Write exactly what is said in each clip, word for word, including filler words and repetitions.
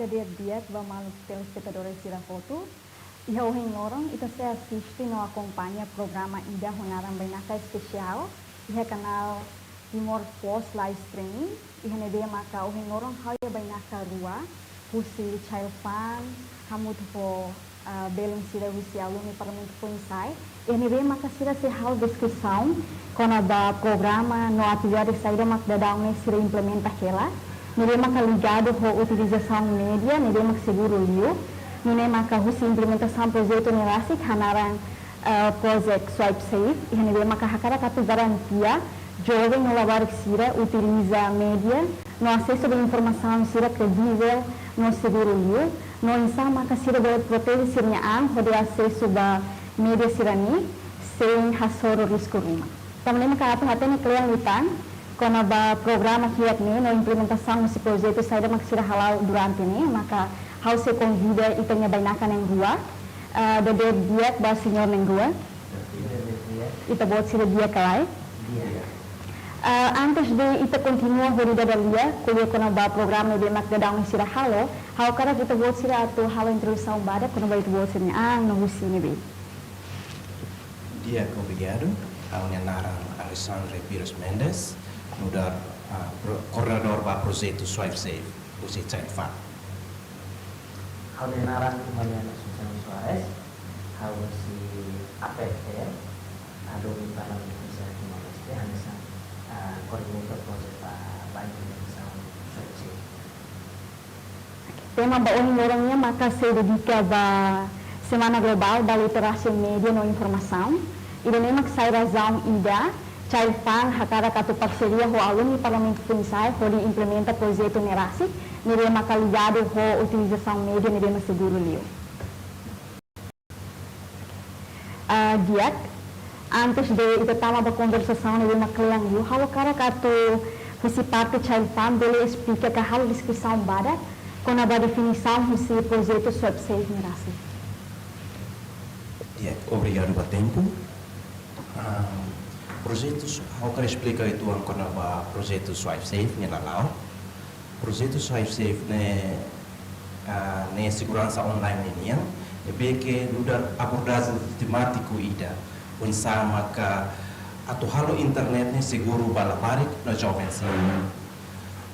Dadeer di'ak ba maluk telespetadór sira hotu. Iha ohin loron ita sei asiste no akompaña programa ida ho naran Bainaka Espesiál iha kanál Timor Post live streaming. Iha ne'ebé maka ohin loron ha'u iha bainaka rua, husi Child Fund, hamutuk ho, ah, belun sira husi alumni Parlamentu Foinsa'e. Iha ne'ebé maka sira sei halo deskrisaun kona-ba programa no atividade saida mak daudaun ne'e sira implementa hela. Ne'ebé maka ligadu ho utilizasaun média ne'ebé mak seguru liu. Nune'e maka husi implementasaun projetu ne'e rasik hanaran, eh, Project Swipe Safe. Iha ne'ebé maka hakarak atu garantia joven no labarik sira utiliza média no asesu ba informasaun sira kredivel no seguru liu, no oinsá maka sira bele proteje sira-nia an hodi asesu ba média sira-ne'e sein hasoru risku ruma. Tanba ne'e maka atu hatene kle'an liután kona-ba programa kiak ne'e no implementasaun husi projetu saida mak sira hala'o durante ne'e, maka ha'u sei konvida ita-nia bainaka na'in rua, ah, dadeer di'ak ba señór na'in rua. Ita-boot sira di'ak ka lae? Di'ak. Ah, antes de ita kontinua hodi dada lia ko'alia kona-ba programa ne'ebé mak daudaun sira halo, ha'u hakarak ita-boot sira atu halo introdusaun badak kona-ba ita-boot sira-nia an no husi ne'ebé. Di'ak, obrigadu. Ha'u-nia naran Alexandre Pires Mendes, nu'udar, ah, pro-, koordenadór ba projetu Swipe Safe, husi Child Fund. Ha'u-nia naran Mariana Assunção Soares, ha'u husi A P F T L, Alumni Parlamentu Foinsa'e Timor-Leste, hanesan, ah, koordenadór projetu ba, ba implementasaun Swipe Safe. Tema ba ohin loron nian maka sei dedika ba Semana Globál ba Literasia Média no Informasaun. Ida-ne'e mak sai razaun ida Child Fund hakarak atu parseria ho alumni Parlamentu Foinsa'e hodi implementa projetu ne'e rasik, ne'ebé maka ligadu ho utilizasaun média ne'ebé mak seguru liu. Ah, di'ak, antes de ita tama ba konversasaun ne'ebé mak kle'an liu, ha'u hakarak atu husi parte Child Fund bele esplika ka halo deskrisaun badak kona-ba definisaun husi projetu Swipe Safe ne'e rasik. Di'ak, obrigadu ba tempu. Ah, projetu su-, ha'u hakarak esplika uitoan kona-ba projetu Swipe Safe nia lala'ok. Projetu Swipe Safe ne'e, ah, ne'e seguransa online ninian, ne'ebé ke nu'udar abordajen sistemátiku ida, oinsá maka atu halo internet ne'e seguru ba labarik no joven sira.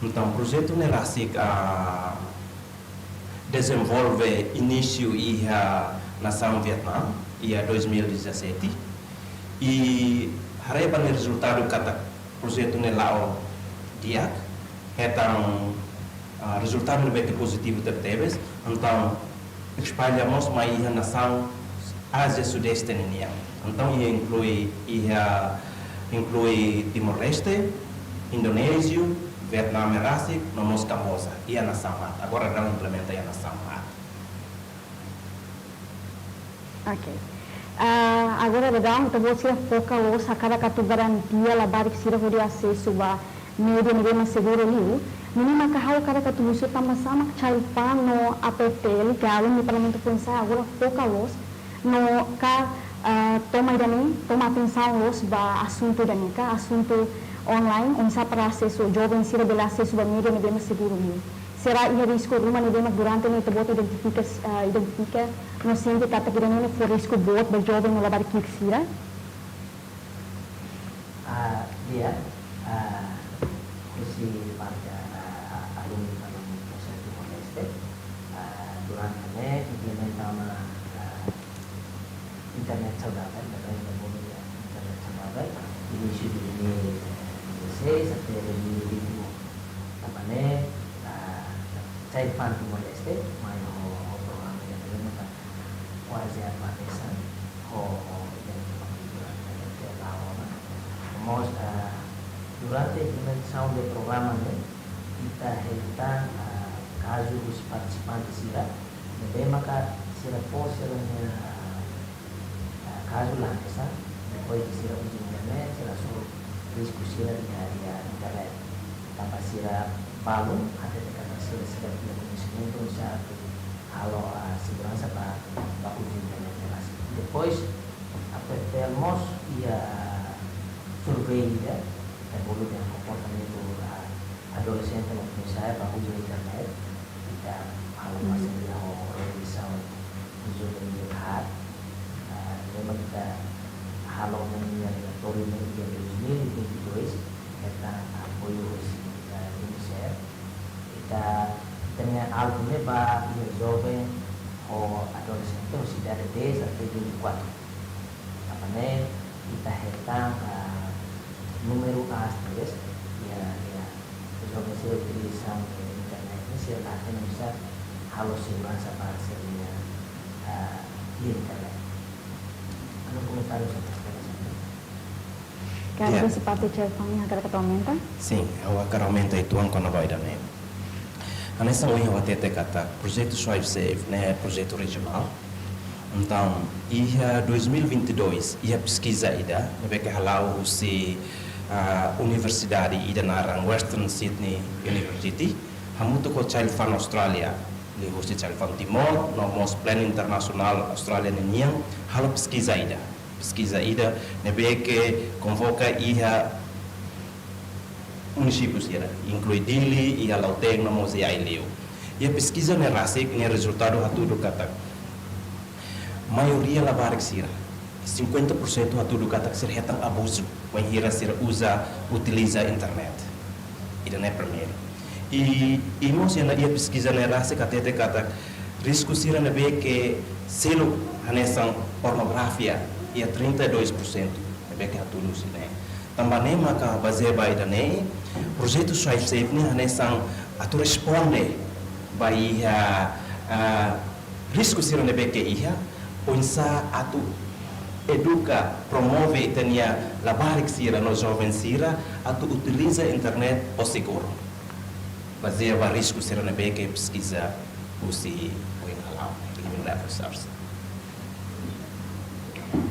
Entaun, projetu ne'e rasik, ah, dezenvolve inísiu iha nasaun Vietname, iha dois mil e dezassete, i haree ba nia rezultadu katak projetu ne'e la'o di'ak, hetan, ah, rezultadu ne'ebé ke pozitivu tebetebes, entaun espalla mós mai iha nasaun Ázia Sudeste ninian. Entaun, iha inklui, iha inklui Timor-Leste, Indonézia, Vietname rasik, no mós Kamboja, iha nasaun haat. Agora daudaun implementa iha nasaun haat. Ok. Ah, agora daudaun ita-boot sira foka loos hakarak atu garantia labarik sira hodi asesu ba média ne'ebé mak seguru liu. Nune'e maka ha'u hakarak atu husu tanba sá mak Child Fund no A P F T L, ka Alumni Parlamentu Foinsa'e, agora foka loos no ka, ah, toma ida-ne'e, toma atensaun loos ba asuntu ida-ne'e ka asuntu online, oinsá para asesu, joven sira bele asesu ba média ne'ebé mak seguru liu. Será iha risku ruma ne'ebé mak durante ne'e ita-boot identifika, ah, identifika no sente katak ida-ne'e ne'e fó risku boot ba joven no labarik ki'ik sira? Ah, di'ak, ah, husi parte, ah, ah, alumni Parlamentu Foinsa'e Timor-Leste, ah, durante ne'e implementa ona, ah, internet saudavel, bele ita bolu dehan internet saudavel, inísiu dois mil e dezasseis até dois mil e vinte e um. Tanba ne'e, ah, Child Fund Timor-Leste mai ho, ho programa ida ne'ebé maka kuaze ha'u hanesan ho, ho identifika durante ne'e ke la ona. Mós, ah, durante implementasaun de programa ne'e, ita hetan, ah, kazu husi partisipante sira, ne'ebé maka sira fó sira-nia, ah, ah, kazu la hanesan, depois de sira uza internet, sira hasoru risku sira iha, iha internet. Tanba sira balun, hatete katak sira, sira iha koñesimentu, sira atu halo, ah, seguransa ba, ba uza internet ne'e rasik. Depois, A P F T L mós iha survei ida, ita bolu dehan komportamentu, ah, adolexente no foinsa'e ba uza internet, ita Halo parseria ho organizasaun Joven Iha Haat. Ah, ne'ebé ita halo ninia relatóriu ne'e iha dois mil e vinte e dois, hetan apoiu husi, ah, UNICEF. Ita, ita-nia alvu ne'e ba iha joven ho adolexente husi idade dez até vinte e quatro. Tanba ne'e ita hetan, ah, númeru aas tebes, iha, iha joven sira utiliza internet ne'e sira la hatene oinsá halo seguransa ba sira-nia, ah, internet. Anu komentáriu sobre esta questão? Karik Ya. husi parte Chelfan hakarak atu aumenta? Sin, ha'u hakarak aumenta uitoan kona-ba ida-ne'e. Hanesan ohin ha'u hatete katak projetu Swipe Safe ne'e projetu rejionál. Entaun, iha dois mil e vinte e dois, iha peskiza ida ne'ebé ke hala'o husi, ah, universidade ida naran Western Sydney University, hamutuk ho Child Fund Australia, liuhusi Child Fund Timor, no mós Plan Internasionál Austrália ninian, halo peskiza ida. Peskiza ida ne'ebé ke konvoka iha munisípiu sira, inklui Dili, iha Lautein, no mós iha Aileu. Iha peskiza ne'e rasik, nia rezultadu hatudu katak maioria labarik sira, cinquenta por cento hatudu katak sira hetan abuzu wainhira sira uza, utiliza internet. Ida-ne'e primeiru. I, i mós iha, iha peskiza ne'e rasik hatete katak risku sira ne'ebé ke seluk hanesan pornografia iha trinta e dois por cento ne'ebé ke hatudu husi ne'e. Tanba ne'e maka bazeia ba ida-ne'e, projetu Swipe Safe ne'e hanesan atu responde ba iha, ah, risku sira ne'ebé ke iha, oinsá atu eduka, promove ita-nia labarik sira no joven sira atu utiliza internet ho seguru. Bazeia ba risku sira ne'ebé ke peskiza husi ohin hala'o, Living Life Research.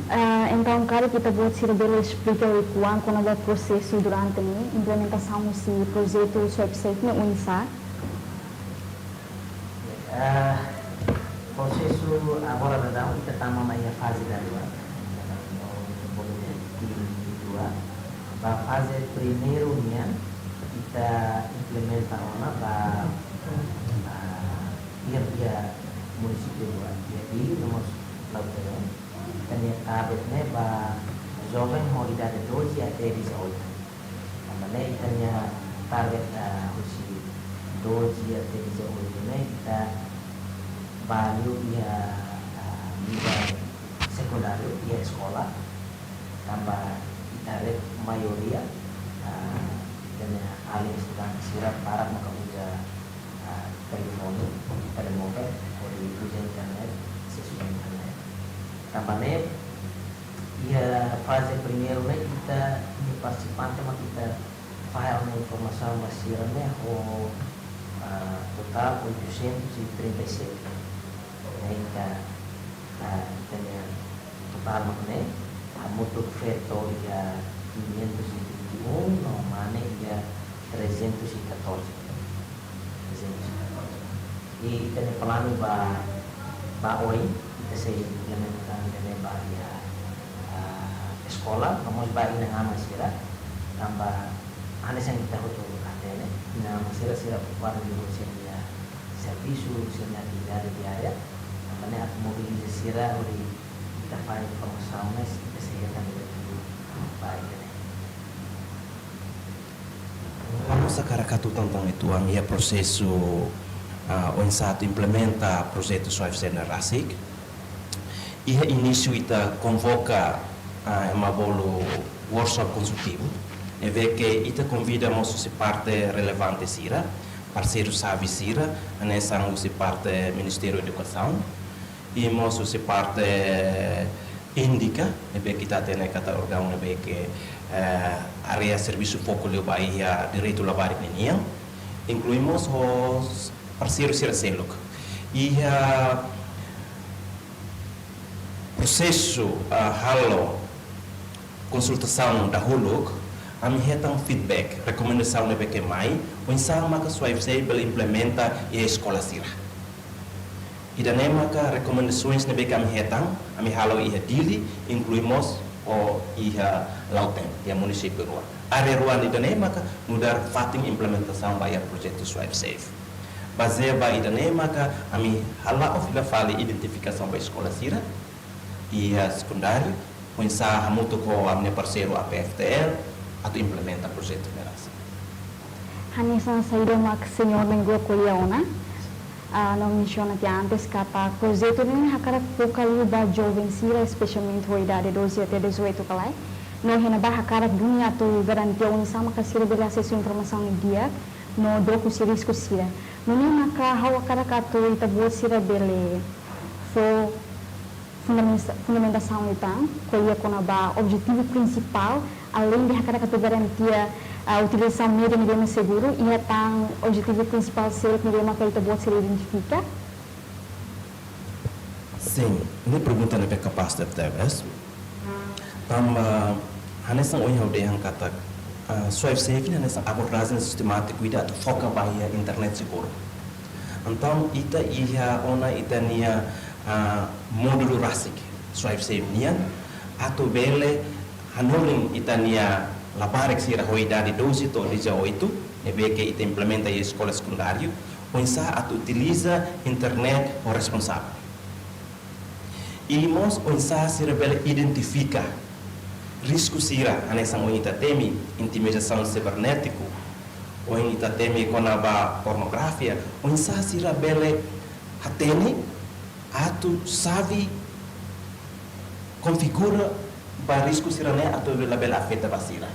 Ah, entaun, karik ita-boot sira bele esplika uitoan kona-ba prosesu durante ne'e, implementasaun husi projetu Swipe Safe ne'e oinsá? Ah, prosesu agora daudaun ita tama mai iha faze daruak. Ita tama mai iha faze daruak. Ba faze primeiru nian, ita implementa ona ba, ah, iha, iha munisípiu rua, iha Dili no mós Lautein. Ita-nia target ne'e ba joven ho idade doze até dezoito. Tanba ne'e ita-nia target, ah, husi doze até dezoito ne'e ita ba liu iha, ah, nivel sekundáriu, iha eskola. Tanba ita haree maioria, ah, ita-nia alin estudante sira barak maka uza, ah, telefone, telemóvel, hodi uza internet, asesu internet. Tanba ne'e, iha faze primeiru ne'e ita-nia partisipante maka ita fahe ona informasaun ba sira ne'e ho, ah, totál oitocentos e trinta e sete. Ne'e ita, ah, ita-nia totál mak ne'e, hamutuk feto iha quinhentos e vinte e um, no mane iha trezentos e catorze. Trezentos e catorze. I ita-nia planu ba, ba oin, ita sei implementa tan ita-nia ba iha, ah, eskola, no mós ba inan-aman sira, tanba hanesan ita hotu hatene, inan-aman sira, sira okupadu liu ho sira-nia servisu, sira-nia atividade diária, tanba ne'e atu mobiliza sira hodi ita fahe informasaun ne'e, ita sei hetan direitu ba ita-nia. Ha'u mós hakarak hatutan tan uitoan iha prosesu, ah, oinsá atu implementa projetu Swipe Safe ne'e rasik. Iha inísiu ita konvoka, ah, ema bolu workshop konsultivu, ne'ebé ke ita konvida mós husi parte relevante sira, parseiru xave sira, hanesan husi parte Ministériu Edukasaun, i mós husi parte INDICA, ne'ebé ke ita hatene katak órgaun ne'ebé ke, eh, área servisu foku liu ba iha direitu labarik ninian, inklui mós ho parseiru sira seluk. Iha prosesu, ah, halo konsultasaun dahuluk, ami hetan feedback, rekomendasaun ne'ebé ke mai, oinsá maka Swipe Safe bele implementa iha eskola sira. Ida-ne'e maka rekomendasoens ne'ebé ke ami hetan, ami halo iha Dili, inklui mós ho iha Lautein, iha munisípiu rua. Área rua ida-ne'e maka nu'udar fatin implementasaun ba iha projetu Swipe Safe. Bazeia ba ida-ne'e maka ami hala'o fila fali identifikasaun ba eskola sira iha sekundáriu, oinsá hamutuk ho ami-nia parseiru A P F T L atu implementa projetu ne'e rasik. Hanesan saida mak señór na'in-rua ko'alia ona, ah, no mensiona tiha antes katak projetu ne'e hakarak foka liu ba joven sira, espesialmente ho idade doze até dezoito ka lae. No iha ne'ebá hakarak duni atu garantia oinsá maka sira bele asesu informasaun di'ak, no dook husi risku sira. Nune'e maka ha'u hakarak atu ita-boot sira bele fó fundamenta-, fundamentasaun liután, ko'alia kona-ba objetivu prinsipál, aleinde hakarak atu garantia, ah, utilizasaun média ne'ebé mak seguru, iha tan objetivu prinsipál seluk ne'ebé maka ita-boot sira identifika. Sin, ne'e pergunta ne'ebé kapás tebes. Tanba hanesan ohin ha'u dehan katak, ah, SwipeSafe ne'e hanesan abordajen sistemátiku ida atu foka ba iha internet seguru. Entaun ita iha ona ita-nia, ah, módulu rasik SwipeSafe nian atu bele hanorin ita-nia labarik sira ho idade doze to'o dezoito, ne'ebé ke ita implementa iha eskola sekundáriu, oinsá atu utiliza internet ho responsavel. I mós oinsá sira bele identifika risku sira, hanesan ohin ita temi intimidasaun sibernétiku, ohin ita temi kona-ba pornografia, oinsá sira bele hatene atu sabe konfigura ba risku sira-ne'e atu labele afeta ba sira.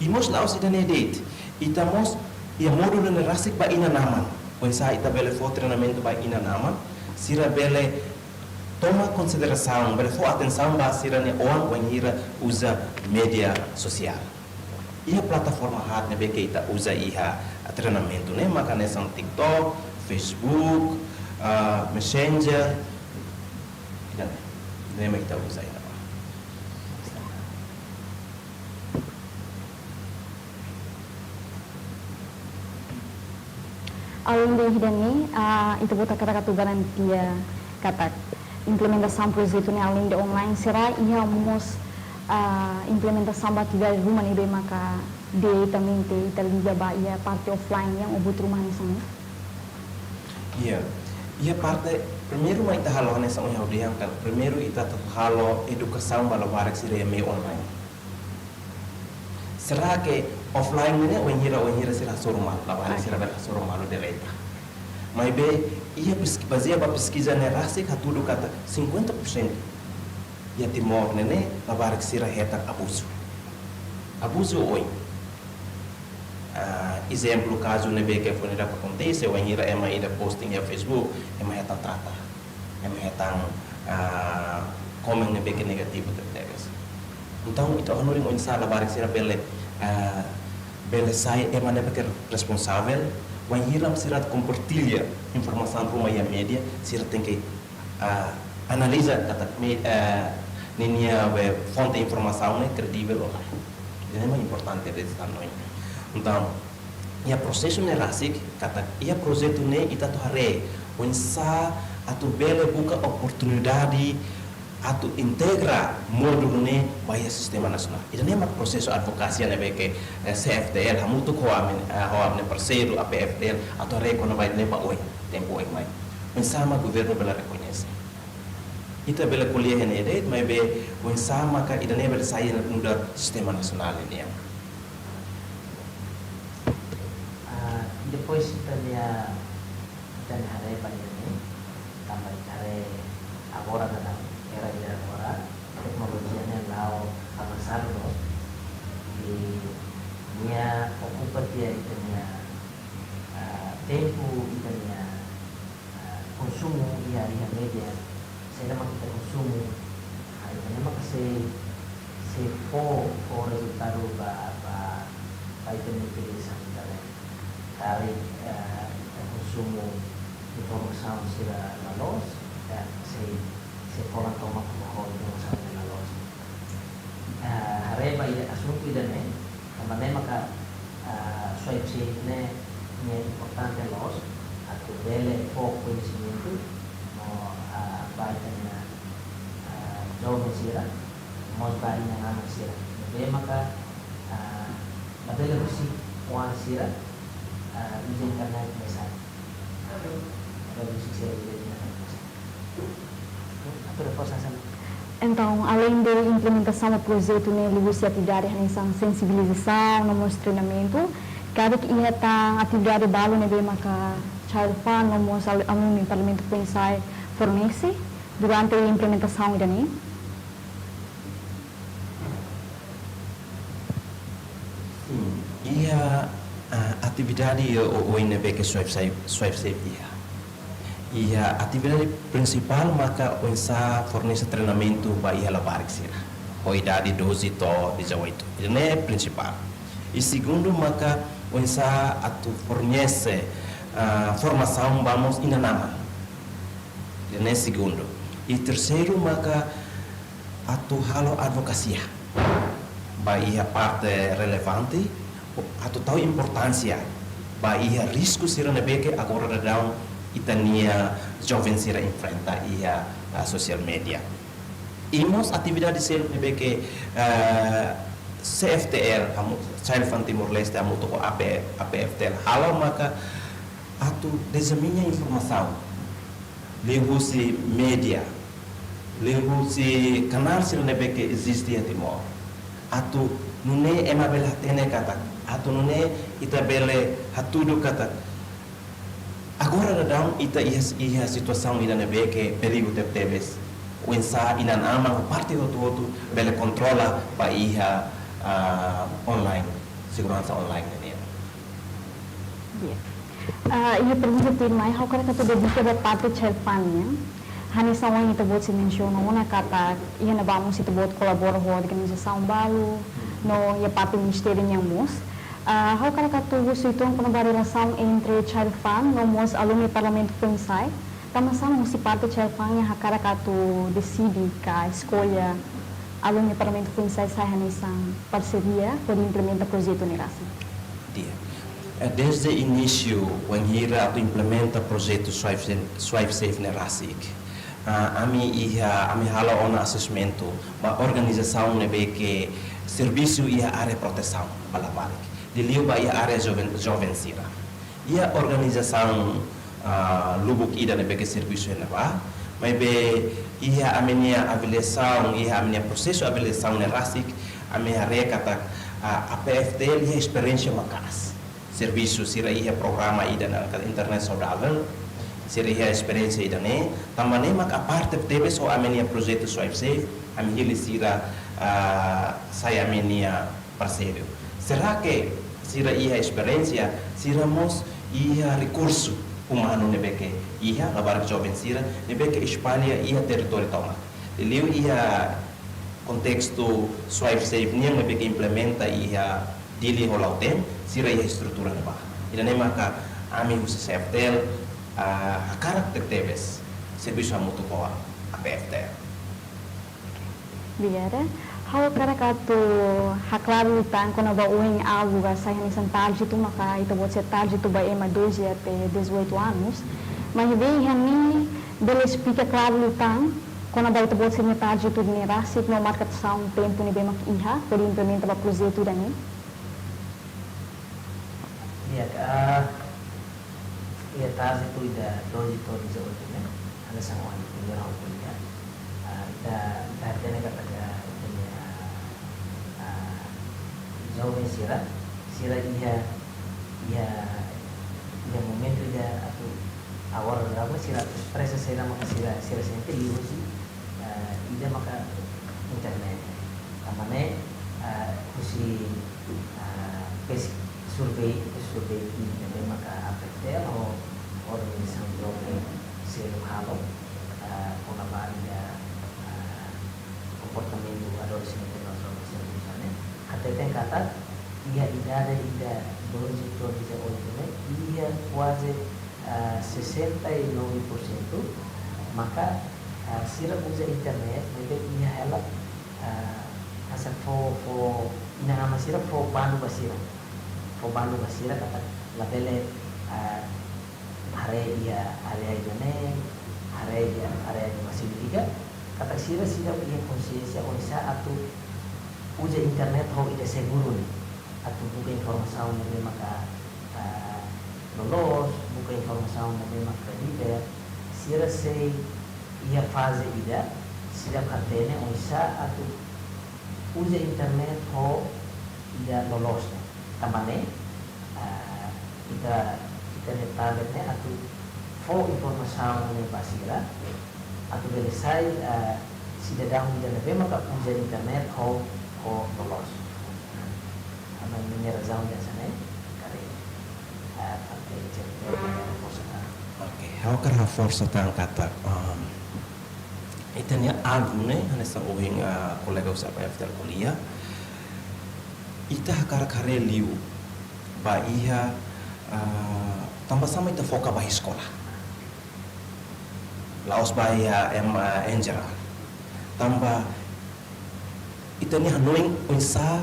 I mós la'ós ida-ne'e de'it, ita mós iha módulu ne'e rasik ba inan-aman. Oinsá ita bele fó treinamentu ba inan-aman, sira bele toma konsiderasaun, bele fó atensaun ba sira-nia oan wainhira uza média sosiál. Iha plataforma haat ne'ebé ke ita uza iha treinamentu ne'e maka hanesan TikTok, Facebook, ah, Messenger, ida-ne'e, ida-ne'e mak ita uza iha ne'ebá. Aleinde ida-ne'e, ah, ita-boot hakarak atu garantia katak implementasaun projetu ne'e aleinde online, será iha mós, ah, implementasaun ba atividade ruma ne'ebé maka diretamente ita liga ba iha parte offline nian ou buat ruma hanesan ne'e? Iya, iha parte primeiru mak ita halo hanesan ohin ha'u dehan katak primeiru ita atu halo edukasaun ba labarik sira iha meiu online. Será ke offline ne'e wainhira, wainhira sira hasoru malu, labarik sira bele hasoru malu direta. Maibé, iha peski-, bazeia ba peskiza ne'e rasik hatudu katak cinquenta por cento iha Timor ne'e, ne'e labarik sira hetan abuzu. Abuzu oin. Ah, ezemplu, kazu ne'ebé ke foin ida akontese, wainhira ema ida posting iha Facebook, ema hetan trata. Ema hetan, ah, komen ne'ebé ke negativu tebetebes. Entaun, ita hanorin oinsá labarik sira bele, ah, bele sai ema ne'ebé ke responsavel, wainhira sira kompartilla informasaun ruma iha média, sira tenke, ah, analiza katak me-, ah, ninia be fonte informasaun ne'e kredivel ou lae. Ida-ne'e mak importante de'it tan ohin. Entaun, iha prosesu ne'e rasik, katak iha projetu ne'e ita atu haree oinsá atu bele buka oportunidade atu integra módulu ne'e ba iha sistema nasionál. Ida-ne'e mak prosesu advokasia ne'ebé ke, eh, C F T L hamutuk ho ami, eh, ho ami-nia parseiru A P F T L atu haree kona-ba ida-ne'e ba oin, tempu oin mai. Oinsá mak governu bele rekoñese. Ita bele ko'alia iha ne'e de'it, maibé oinsá maka ida-ne'e bele sai nu'udar sistema nasionál nian. Ah, depois ita-nia, ita-nia haree ba ida-ne'e, tanba ita haree agora daudaun, era ida agora, teknolojia ne'e la'o avansadu loos, i nia okupa tiha ita-nia, ah, tempu, ita-nia, ah, konsumu iha, iha média, saida mak ita konsumu, ah, ida-ne'e maka sei, sei fó, fó rezultadu ba, ba, ba ita-nia utilizasaun ita-nia. Karik, ah, ita konsumu informasaun sira la loos, ya, sei, sei kolan tomak ho informasaun sira la loos. Ah, haree ba ida asuntu ida-ne'e, tanba ne'e maka, ah, SwipeSafe ne'e, ne'e importante loos, atu bele fó koñesimentu, no, ah, ba ita-nia, ah, joven sira, mós ba inan-aman sira. Ne'ebé maka, ah, labele husik oan sira, ah, uza internet mesak. Entaun, além de implementasaun projetu ne'e, liuhusi atividade hanesan sensibilizasaun no mós treinamentu, karik iha tan atividade balu ne'ebé maka Child Fund no mós al-, alumni Parlamentu Foinsa'e fornese durante implementasaun ida-ne'e? Sin, iha, ah, atividade oioin ne'ebé ke Swipe Safe, Swipe Safe iha. Iha atividade prinsipál maka oinsá fornese treinamentu ba iha labarik sira ho idade doze to'o dezoito. Ida-ne'e prinsipál. I segundu maka oinsá atu fornese, ah, formasaun ba mós inan-aman. Ida-ne'e segundu. I terseiru maka atu halo advokasia ba iha parte relevante, atu tau importánsia ba iha risku sira ne'ebé ke agora daudaun ita-nia joven sira enfrenta iha, ah, sosiál média. I mós atividade seluk ne'ebé ke, ah, C F T L, hamu-, Child Fund Timor-Leste hamutuk ho A P, A P F T L halo maka atu dizemina informasaun liuhusi média, liuhusi kanál sira ne'ebé ke eziste iha Timor. Atu nune'e ema bele hatene katak, atu nune'e ita bele hatudu katak, agora daudaun ita iha, iha situasaun ida ne'ebé ke perigu tebetebes. Oinsá inan-aman parte hotu-hotu bele kontrola ba iha, ah, online, seguransa online nian. Iya. Ah, iha pergunta tuirmai, ha'u hakarak atu dedika ba parte Child Fund nian. Hanesan ohin ita-boot sira mensiona ona katak iha ne'ebá mós ita-boot kolabora ho organizasaun balu, no iha parte ministériu nian mós. Ah, ha'u hakarak atu husu uitoan kona-ba relasaun entre Child Fund no mós alumni Parlamentu Foinsa'e. Tanba sá mak husi parte Child Fund nian hakarak atu deside ka eskolla alumni Parlamentu Foinsa'e sai hanesan parseria hodi implementa projetu ne'e rasik? Di'ak. Eh, dezde inísiu, wainhira atu implementa projetu Swipe Safe, Swipe Safe ne'e rasik, ah, ami iha, ami halo ona assessment ba organizasaun ne'ebé ke servisu iha área protesaun ba labarik, liuliu ba iha área joven, joven sira. Iha organizasaun, ah, lubuk ida ne'ebé ke servisu iha ne'ebá, maibé iha ami-nia avaliasaun, iha ami-nia prosesu avaliasaun ne'e rasik, ami haree katak, ah, A P F T L iha esperiénsia maka'as servisu, sira iha programa ida ne'ebé internet saudavel, sira iha esperiénsia ida-ne'e, tanba ne'e mak aparte tebes ho ami-nia projetu Swipe Safe, ami hili sira, ah, sai ami-nia parseiru. Será ke sira iha esperiénsia, sira mós iha rekursu umanu ne'ebé ke iha, labarik joven sira ne'ebé ke espalla iha territóriu tomak. Liuliu iha kontestu Swipe Safe nian ne'ebé ke implementa iha Dili ho Lautém, sira iha estrutura ne'ebá. Ida-ne'e maka ami husi C F T L, ah, hakarak tebetebes servisu hamutuk ho A P F T L. Obrigada. Ha'u hakarak atu haklaru tan kona-ba ohin aluga sai hanesan target, maka ita-boot sira target ba ema doze até dezoito anos. Maibé iha ne'e bele esplika klaru tan kona-ba ita-boot sira-nia target ne'e rasik no markasaun tempu ne'ebé mak iha hodi implementa ba projetu ida-ne'e? Di'ak, ah, iha target ida doze to'o dezoito ne'e, hanesan ohin primeiru ha'u ko'alia. Ah, ita, ita hatene katak ita-nia, ah, joven sira, sira iha, iha, iha momentu ida atu agora daudaun sira atu espresa saida maka sira, sira sente liuhusi, eh, ida maka internet. Tanba ne'e, eh, husi, eh, pes-, survei, survei ida ne'ebé maka A P F T L ho organizasaun joven seluk halo, eh, kona-ba ida, eh, komportamentu adolexente no joven seluk ne'e. Hateten katak iha idade ida doze to'o dezoito ne'e, iha kuaze, ah, sessenta e nove por cento maka, ah, sira uza internet, maibé iha hela, ah, hanesan fó, fó, inan-aman sira fó bandu ba sira. Fó bandu ba sira katak labele, ah, haree iha área ida-ne'e, haree iha área ida-ne'e, signifika katak sira seidauk iha konsiénsia oinsá atu uza internet ho ida seguru ne'e, atu buka informasaun ne'ebé maka, ah, loloos, buka informasaun ne'ebé mak kredivel, sira sei iha faze ida, sira hatene oinsá atu uza internet ho ida loloos ne'e. Tanba ne'e, ah, ita, ita-nia target ne'e atu fó informasaun ne'e ba sira, atu bele sai, ah, sidadaun ida ne'ebé maka uza internet ho, ho loloos. Ami-nia razaun hanesan ne'e, karik, ah, parte cerita forsa tan. Oke, ha'u hakarak reforsa tan katak, um, ita-nia alvu ne'e, hanesan ohin, ah, kolega husi A P F T L ko'alia, ita hakarak haree liu ba iha, ah, tanba sá mak ita foka ba iha eskola. La'ós ba iha em, ah, em geral. Tanba ita-nia hanoin oinsá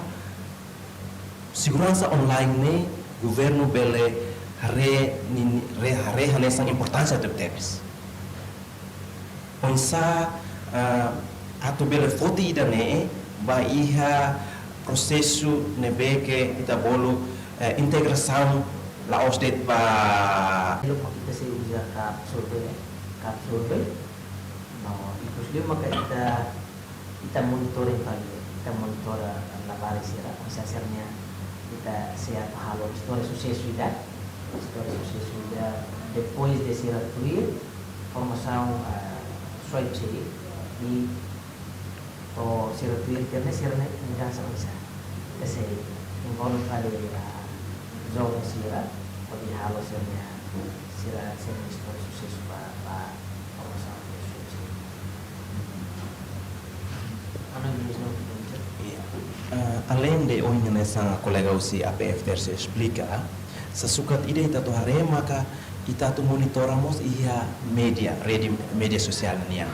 seguransa online ne'e governu bele haree nin-, re-, haree hanesan importánsia tebetebes. Oinsá, ah, atu bele foti ida-ne'e ba iha prosesu ne'ebé ke ita bolu, eh, integrasaun la'ós de'it ba. Ita sei uza CAP survey, eh, CAP survey. No, ikus liu maka ita, ita monitor fali, ita monitor labarik sira, oinsá sira-nia, ita sei atu halo istória susesu ida, istória susesu ida, depois de sira tuir, formasaun, ah, SwipeSafe, i to'o sira tuir tiha ne'e sira-nia mudansa oinsá. Ita sei envolve fali, ah, joven sira, hodi halo sira-nia, sira, sira-nia istória susesu ba, ba formasaun de SwipeSafe. Ana Luis no. Iya. Ah, além de ohin hanesan kolega husi A P F T L sei esplika, sasukat ida ita atu haree maka ita atu monitora mós iha média, rede média sosiál nian.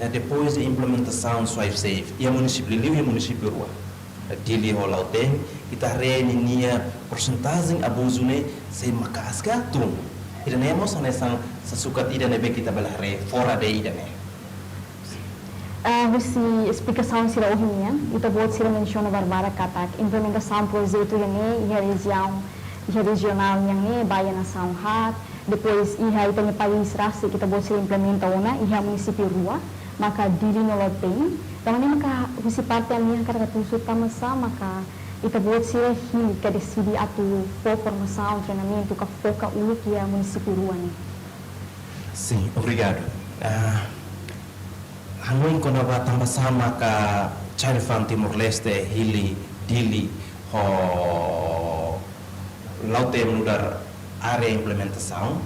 Eh, depois de implementasaun SwipeSafe, iha munisípiu liuliu, iha munisípiu rua. Eh, Dili ho Lautein, ita haree ninia porsentajen abuzu ne'e sei maka'as ka tun. Ida-ne'e mós hanesan sasukat ida ne'ebé ke ita bele haree fora de ida-ne'e. Ah, husi esplikasaun sira ohin nian, ita-boot sira mensiona barbarak katak implementasaun projetu ida-ne'e iha rejiaun, iha rejionál nian ne'e ba iha nasaun haat, depois iha ita-nia país rasik ita-boot sira implementa ona iha munisípiu rua, maka Dili no Lautein. Tanba ne'e maka husi parte ami hakarak atu husu tanba sá maka ita-boot sira hili ka deside atu fó formasaun, treinamentu ka foka uluk iha munisípiu rua ne'e. Sin, obrigadu. Ah, hanoin kona-ba tanba sá maka Child Fund Timor-Leste hili Dili ho Lautein nu'udar área implementasaun.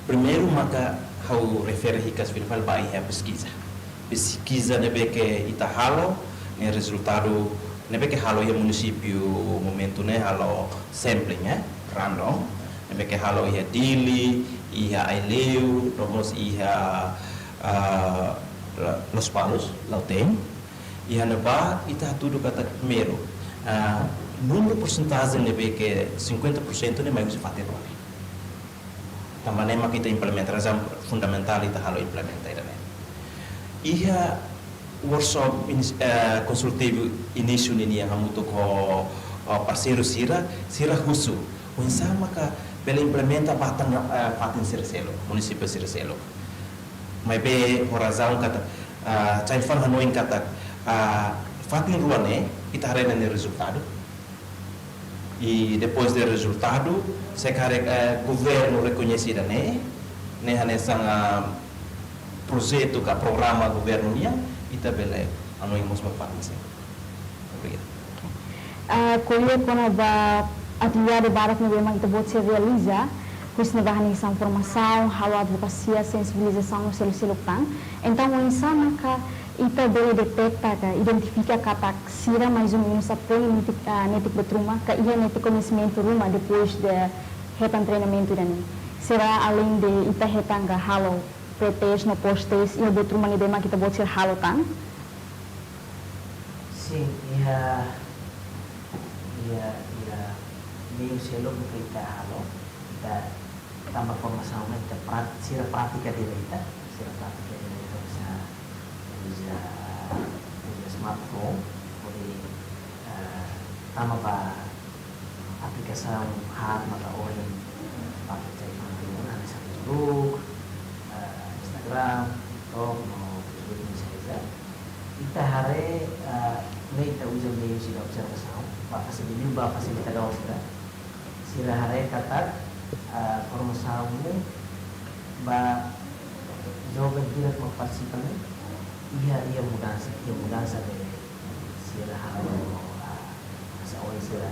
Primeiru maka ha'u refere hikas fila fali ba iha peskiza. Peskiza ne'ebé ke ita halo, nia rezultadu ne'ebé ke halo iha munisípiu momentu ne'e halo sampling, eh, random. Ne'ebé ke halo iha Dili, iha Aileu, no mós iha, ah, La-, Lospalos, Lautein. Iha ne'ebá ita hatudu katak primeiru, ah, númeru porsentajen ne'ebé ke cinquenta por cento ne'e mai husi fatin rua. Tanba ne'e maka ita implementa, razaun fundamentál ita halo implementa ida-ne'e. Iha workshop inis-, eh, konsultivu inísiu ninian hamutuk ho, ho parseiru sira, sira husu oinsá maka bele implementa ba tan, eh, fatin sira seluk, munisípiu sira seluk. Maibé ho razaun katak, ah, Child Fund hanoin katak, ah, fatin rua ne'e ita haree nia rezultadu. I depois de rezultadu, se karik, eh, governu rekoñese ida-ne'e, ne'e hanesan, ah, projetu ka programa governu nian, ita bele hanoin mós ba fatin seluk. Obrigadu. Ah, ko'alia kona-ba atividade barak ne'ebé mak ita-boot sira realiza, husi ne'ebá hanesan formasaun, halo advokasia, sensibilizasaun no seluk-seluk tan. Entaun, oinsá maka ita bele deteta ka identifika katak sira mais ou menus apone netik, ah, netik buat ruma, ka iha netik koñesimentu ruma depois de hetan treinamentu ida-ne'e? Será além de ita hetan ka halo pre-test no post-test, iha buat ruma ne'ebé mak ita-boot sira halo tan? Sin, iha, iha, iha meiu seluk ne'ebé ita halo, ita tanba formasaun ne'e ita prat-, sira pratika direta, sira pratika direta uza, uza, uza smartphone, hodi, eh, tama ba aplikasaun haat maka ohin Cek mana hanesan Facebook, eh, Instagram, TikTok, no Facebook, misalnya. Ita haree, eh, ne'e ita uza meius ida observasaun, ba fasilita, ba fasilitadór sira. Sira haree katak, eh, formasaun ne'e ba joven hirak mak partisipa ne'e, iha, iha mudansa, iha mudansa de sira halo, ah, hanesan ohin sira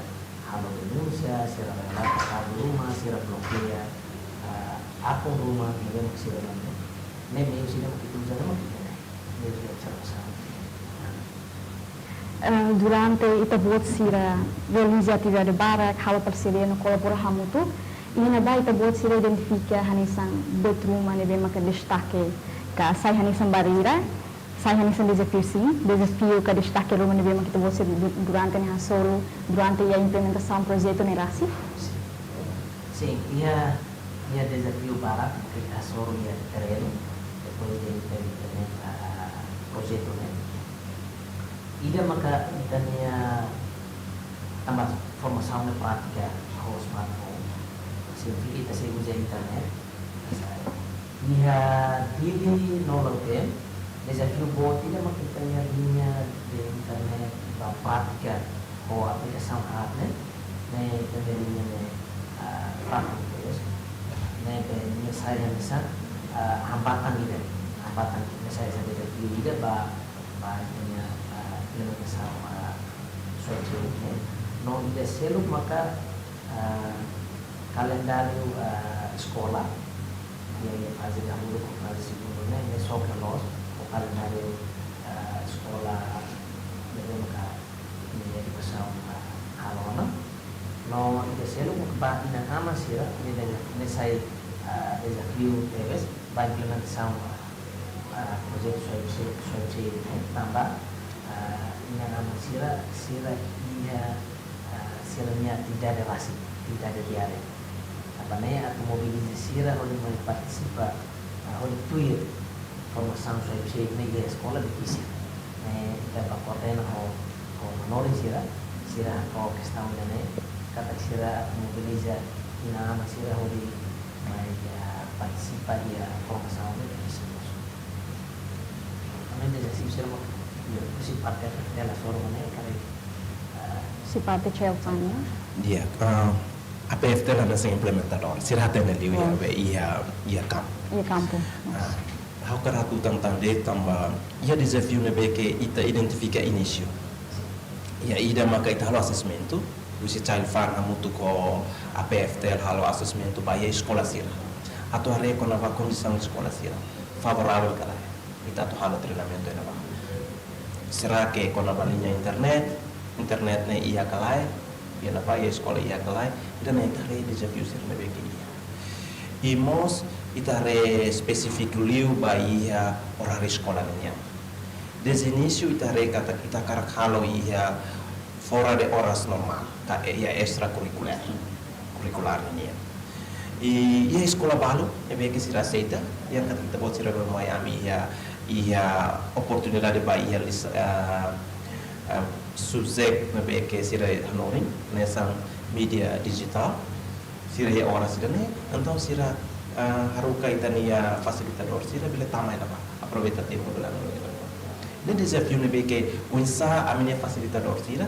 halo denúnsia, sira relata kazu ruma, sira blokeia, ah, akun ruma, ne'ebé mak sira lori. Ne'e meius ida mak ita uza ne'e mak ita-nia meius de observasaun. Eh, durante ita-boot sira realiza atividade barak, halo parseria no kolabora hamutuk, iha ne'ebá ita-boot sira identifika hanesan buat ruma ne'ebé maka destake ka sai hanesan barreira, sai hanesan dezafiu, sin, dezafiu ka destake ruma ne'ebé maka ita-boot sira du-, durante ne'e hasoru, durante iha implementasaun projetu ne'e rasik? Sin, iha, iha dezafiu barak ke ita hasoru iha terrenu, depois de implementa projetu ne'e. Ida maka ita-nia tanba formasaun ne'e prátika ho smartphone. Signifika ita sei uza internet. Iha Dili no Lautém, dezafiu boot ida maka ita-nia liña de internet ba prátika ho aplikasaun haat ne'e, ne'e ita-nia liña ne'e, ah, fraku tebes. Ne'ebé nia sai hanesan, ah, hambatan ida, hambatan ida, sai hanesan dezafiu ida ba ba ita-nia, ah, implementasaun, ah, soe trade ne'e. No ida seluk maka, ah, kalendáriu, ah, eskola, iha, iha faze dahuluk ho faze segundu ne'e, ne'e sofre loos, ho kalendáriu, ah, eskola, ne'ebé maka ita-nia edukasaun, ah, halo ona. No ida seluk maka ba inan-aman sira, ne'e deza-, ne'e sai, ah, dezafiu tebes ba implementasaun, ah, projetu soe trade, soe trade ne'e, tanba, ah, inan-aman sira, sira iha, ah, sira-nia atividade rasik, atividade diária. Tanba ne'e atu mobiliza sira hodi mai partisipa, ah, hodi tuir formasaun soe trade ne'e iha eskola difisil. Ne'e ita bá koordena ho, ho hanorin sira, sira ho kestaun ida-ne'e, katak sira atu mobiliza inan-aman sira hodi mai, ah, partisipa iha formasaun ne'e difisil mós. Ami dezafiu sira mós, iha, husi parte F F T L hasoru ne'e, karik, ah, husi parte Ceuta nian. Di'ak, ah, A P F T L hanesan implementadór, sira hatene liu iha, oh, be, iha, iha kampu. Iha kampu. Ah, ha'u hakarak atu hatán de'it tanba iha dezafiu ne'ebé ke ita identifika inísiu. Iha ida maka ita halo assessment, husi Child Fund hamutuk ho A P F T L halo assessment ba iha eskola sira. Atu haree kona-ba kondisaun eskola sira favoravel ka lae, ita atu halo treinamentu iha ne'ebá. Será ke kona-ba liña internet, internet ne'e iha ka lae, iha ne'ebá, iha eskola iha ka lae, ida-ne'e ita haree dezafiu sira ne'ebé ke iha. I mós ita haree espesífiku liu ba iha oráriu eskola nian. Desde inísiu ita haree katak ita hakarak halo iha fora de horas normál, ka iha extrakurricular, kurrikulár nian. I iha eskola balu ne'ebé ke sira aseita, dehan katak ita-boot sira bele mai, ami iha, iha oportunidade ba iha lis-, ah, ah, subject ne'ebé ke sira hanorin, hanesan mídia dijitál, sira iha oras ida-ne'e, entaun sira, ah, haruka ita-nia fasilitadór sira bele tama iha ne'ebá, aproveita tempu bele hanorin iha ne'ebá. Ne'e dezafiu ne'ebé ke oinsá ami-nia fasilitadór sira,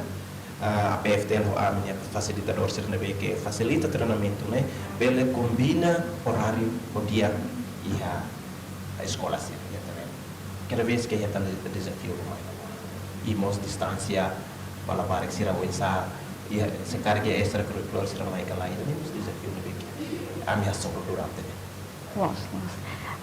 ah, A P F T L ho ami-nia fasilitadór sira ne'ebé ke fasilita treinamentu ne'e, bele kombina oráriu ho di'ak iha eskola sira iha terrenu. Kada vez ke iha tan dezafiu ruma. I mós distánsia ba labarik sira oinsá, i se karik extrakurrikulár sira mai ka lae, ida-ne'e mós dezafiu ne'ebé ke ami hasoru durante ne'e. Loos, loos.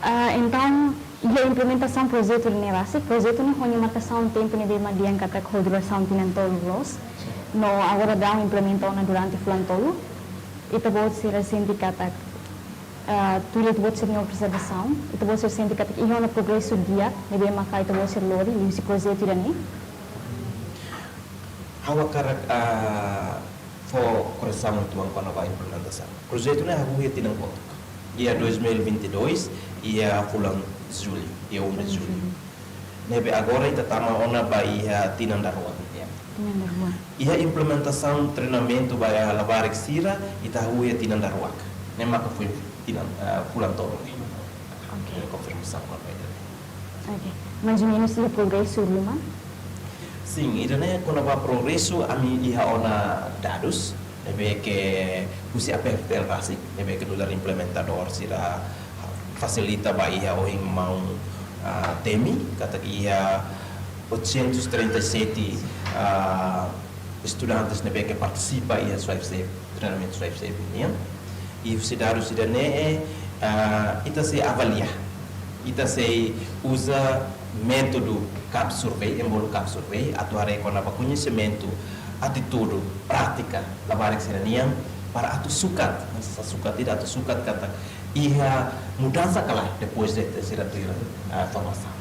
Ah, entaun, iha implementasaun projetu ne'e rasik, projetu ne'e ho nia markasaun tempu ne'ebé mak dehan katak ho durasaun tinan tolu loos. Sin. No agora daudaun implementa ona durante fulan tolu. Ita-boot sira sente katak, ah, tuir ita-boot sira-nia observasaun, ita-boot sira sente katak iha ona progresu di'ak ne'ebé maka ita-boot sira lori liuhusi projetu ida-ne'e? Ha'u hakarak, ah, fó koresaun uitoan kona-ba implementasaun. Projetu ne'e hahú iha tinan kotuk. Iha dois mil e vinte e dois, iha fulan Jullu, iha um de Jullu. Ne'ebé agora ita tama ona ba iha tinan daruak nian. Tinan daruak. Iha implementasaun treinamentu ba iha labarik sira, ita hahú iha tinan daruak. Ne'e maka foin tinan, eh, fulan tolu ne'e. Oke. Konfirmasaun kona-ba ida-ne'e. Oke. Mais ou menus iha progresu ruma? Sin, ida-ne'e kona-ba progresu ami iha ona dadus, ne'ebé ke husi A P F T L rasik, ne'ebé ke nu'udar implementadór sira fasilita ba iha ohin maun, ah, temi, katak iha oitocentos e trinta e sete, ah, estudantes ne'ebé ke partisipa iha Swipe Safe, treinamentu Swipe Safe nian. I husi dadus ida-ne'e, ah, ita sei avalia, ita sei uza métodu CAP survey, embolu CAP survey, atu haree kona-ba koñesimentu, atitude, prátika, labarik sira-nian, para atu sukat, hanesan sukat ida atu sukat katak iha mudansa ka lae depois de sira tuir, ah, formasaun.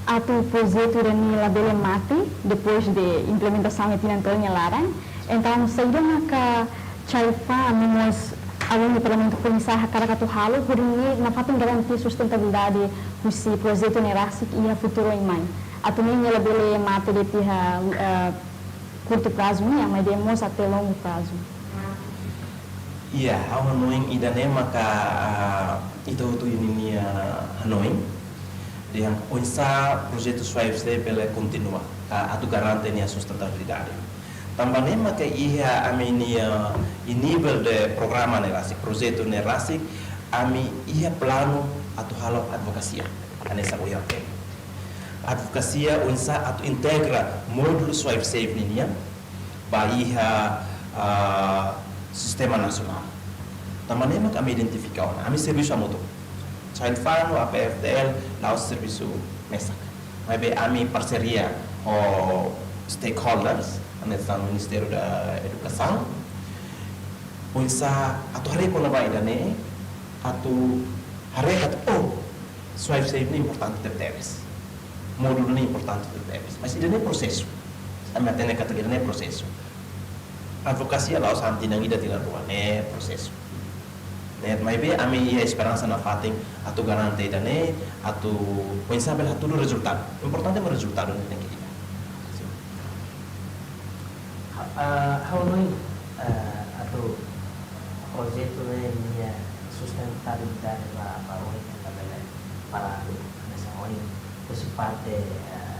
Atu projetu ida-ne'e labele mate depois de implementasaun iha tinan tolu nia laran. Entaun, saida maka Child Fund mós alin Parlamentu foin-sa'e hakarak atu halo, hodi nune'e nafatin garantia sustentabilidade husi projetu ne'e rasik iha futuru oin mai. Atu nune'e labele mate de'it iha, eh, kurtu prazu nian, maibé mós até longu prazu. Iya, ha'u hanoin ida-ne'e maka, ah, ita hotu ninia hanoin. Dehan oinsá projetu Swipe Safe bele kontinua, ah, atu garante nia sustentabilidade. Tanba ne'e maka iha ami-nia, ah, i nivel de programa ne'e rasik, projetu ne'e rasik, ami iha planu atu halo advokasia. Hanesan ohin ha'u dehan. Advokasia oinsá atu integra módulu Swipe Safe ninian ba iha, ah, sistema nasionál. Tanba ne'e maka ami identifika ona, ami servisu hamutuk. Child Fund ho A P F T L la'ós servisu mesak. Maibé ami parseria ho stakeholders, hanesan Ministériu da Edukasaun, oinsá atu haree kona-ba ida-ne'e, atu haree katak, oh, Swipe Safe ne'e importante tebetebes. Módulu ne'e importante tebetebes. Mas ida-ne'e prosesu. Ami hatene katak ida-ne'e prosesu. Advokasia la'ós han tinan ida tinan rua, ne'e prosesu. Ne'e, maibé ami iha esperansa nafatin atu garante ida-ne'e, atu oinsá bele hatudu rezultadu. Importante mak rezultadu ne'e tenke iha. Sin. Ha-, ah, ha'u hanoin, eh, atu projetu ne'e nia sustentabilidade ba, ba oin ne'e labele paradu, hanesan ohin husi parte, eh,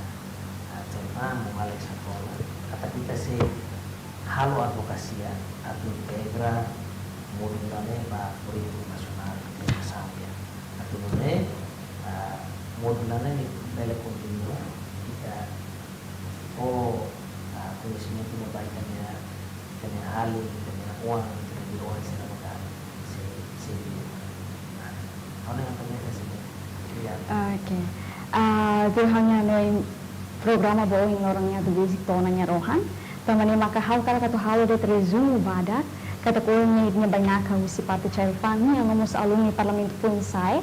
eh, Child Fund, Alex Angola, katak ita sei halo advokasia atu integra módulu ne'e ba kurríkulu nasionál edukasaun nian. Atu nune'e, eh, módulu ne'e bele kontinua, ita fó, ah, koñesimentu ba ita-nia, ita-nia alin, ita-nia oan, ita-nia oan sira maka sei, sei. Nah, ha'u-nia pergunta sini. Iya. Oke. Ah, ida-ne'e ha'u-nia programa ba ohin loron ne'e atu besik to'o ona nia rohan. Tanba ne'e maka ha'u hakarak atu halo de'it rezumu badak, katak ohin ne'e ita-nia bainaka husi parte Child Fund nian no mós alin Parlamentu foin-sa'e,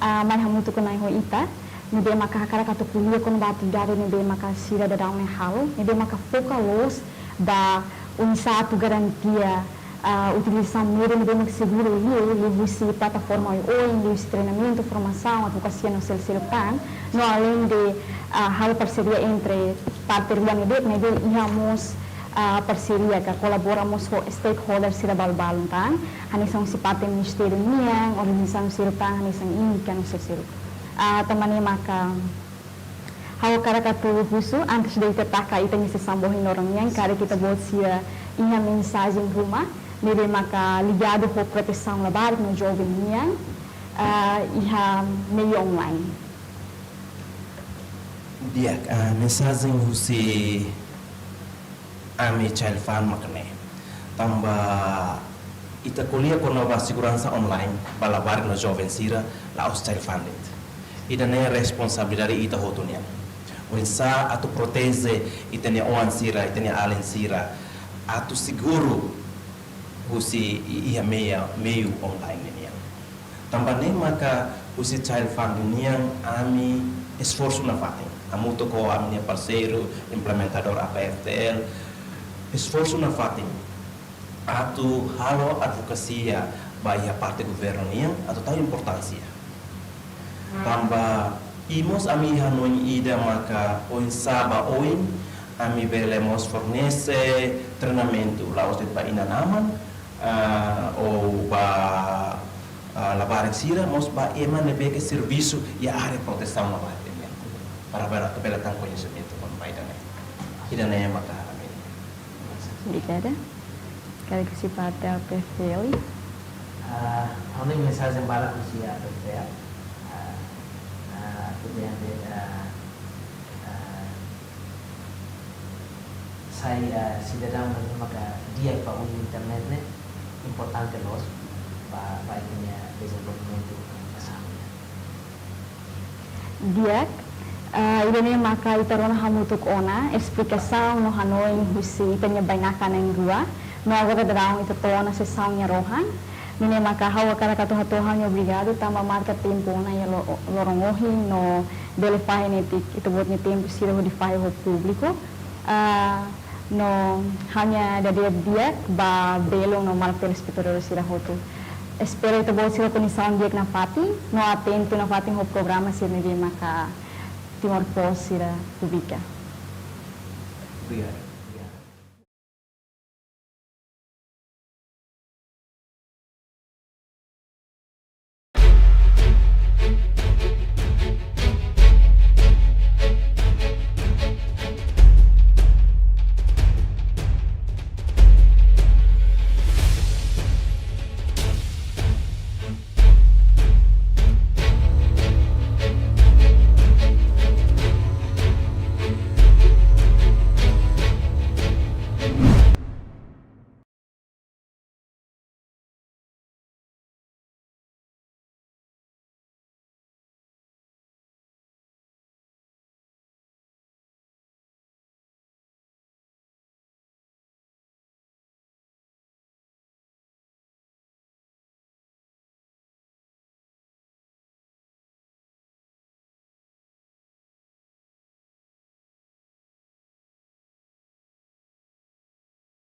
ah, mai hamutuk ho Na'i ho ita, ne'ebé maka hakarak atu ko'alia kona-ba atividade ne'ebé maka sira daudaun ne'e halo, ne'ebé maka foka loos ba oinsá atu garantia, ah, utilizasaun média ne'ebé maka seguru liu, liuhusi plataforma oioin, liuhusi treinamentu, formasaun, advokasia no sel-, seluk tan, no aleinde, ah, halo parseria entre parte rua ne'e de'it, maibé iha mós, ah, parseria ka kolabora mós ho stakeholder sira balu-balu tan, hanesan husi parte ministériu nian, organizasaun seluk tan, hanesan INDICA no sel-, seluk. Ah, tanba ne'e maka ha'u hakarak atu husu, antes de ita taka ita-nia sesaun ba ohin loron nian, karik ita-boot sira iha mensajen ruma, ne'ebé maka ligadu ho protesaun labarik no joven nian, ah, iha meiu online. Di'ak, ah, mensajen husi ami Child Fund mak ne'e. Tanba ita ko'alia kona-ba seguransa online ba labarik no joven sira la'ós Child Fund de'it. Ida-ne'e responsabilidade ita hotu nian. Oinsá atu proteje ita-nia oan sira, ita-nia alin sira, atu seguru husi i-, iha meia, meiu online nian. Tanba ne'e maka husi Child Fund nian ami esforsu nafatin. Hamutuk ho ami-nia parseiru, implementadór A P F T L, esforsu nafatin atu halo advokasia ba iha parte governu nian, atu tau importánsia. Tanba i mós ami hanoin ida maka oinsá ba oin, ami bele mós fornese treinamentu, la'ós de'it ba inan-aman, Ah, ou ba, ah, labarik sira, mós ba ema ne'ebé ke servisu iha área protesaun labarik nian. Para bele, bele tan koñesimentu kona-ba ida-ne'e. Ida-ne'e maka ami. Obrigada. Karik husi parte A P F L. Ah, ha'u-nia mensajen barak husi A P F L. Ah, ah, atu dehan de'it, ah, ah, sai, ah, sidadaun ne'ebé maka di'ak ba uza internet ne'e importante loos ba, ba ita-nia dezenvolvimentu nasaun nian. Di'ak, ah, ida-ne'e maka ita rona hamutuk ona esplikasaun no hanoin husi ita-nia bainaka na'in-rua, no agora daudaun ita to'o ona sesaun nia rohan. Nune'e maka ha'u hakarak atu hato'o ha'u-nia obrigadu tanba marka tempu ona iha lo-, loron ohin no bele fahe netik ita-boot nia tempu sira hodi fahe ho públiku. Ah, no ha'u-nia dada di'ak ba belun no maluk telespetadór sira hotu. Espera ita-boot sira kondisaun di'ak nafatin, no atentu nafatin ho programa sira ne'ebé maka Timor Post sira publika. Obrigadu.